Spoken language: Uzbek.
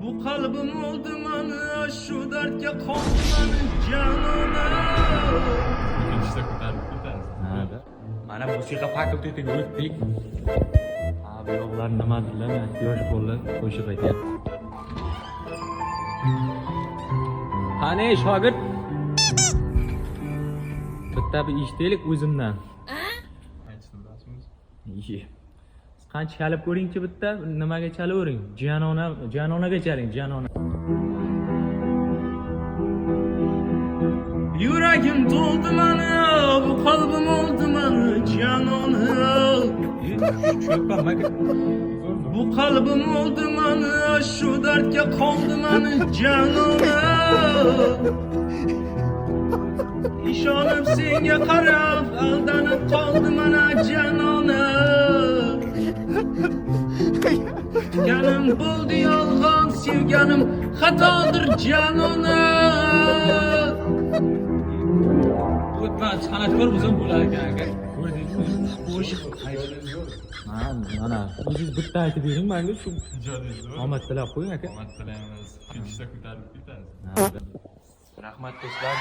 Bu qalbim oldi mani, shu dardga qoldi mani jonona. Ikkinchisi ko'tarib ketasiz. Mana musiqa fakultetiga o'tdik. Ha, bu yoqlar nimadirlar, yosh bolalar qo'shiq aytyapti. Qani shogird? Bitta bir eshitaylik o'zimdan. Aytishni bilasizmi? Iye. Siz qancha chalib ko'ringchi bitta, nimaga chalavering? Janona, janonaga chaling, janona. Yuragim to'ldi mani, bu qalbim oldi mani jonona. Cho'pman. Bu qalbim oldi mani, shu dardga qoldi mani jonona. Ishonib senga qarab, aldanib qoldi mana janona. Ganim bo'ldi yolg'on, sevganim xatodir janona. O'tman, san'atkor bo'lsam bo'lar ekan aka. Qo'shiq Ha, mana o'zingiz bitta aytib bering menga shu. Ijodingiz zo'r. Omad tilab qo'ying aka. Omad tilaymiz. Ikkinchisida ko'tarib ketasiz. Rahmat, do'stlar.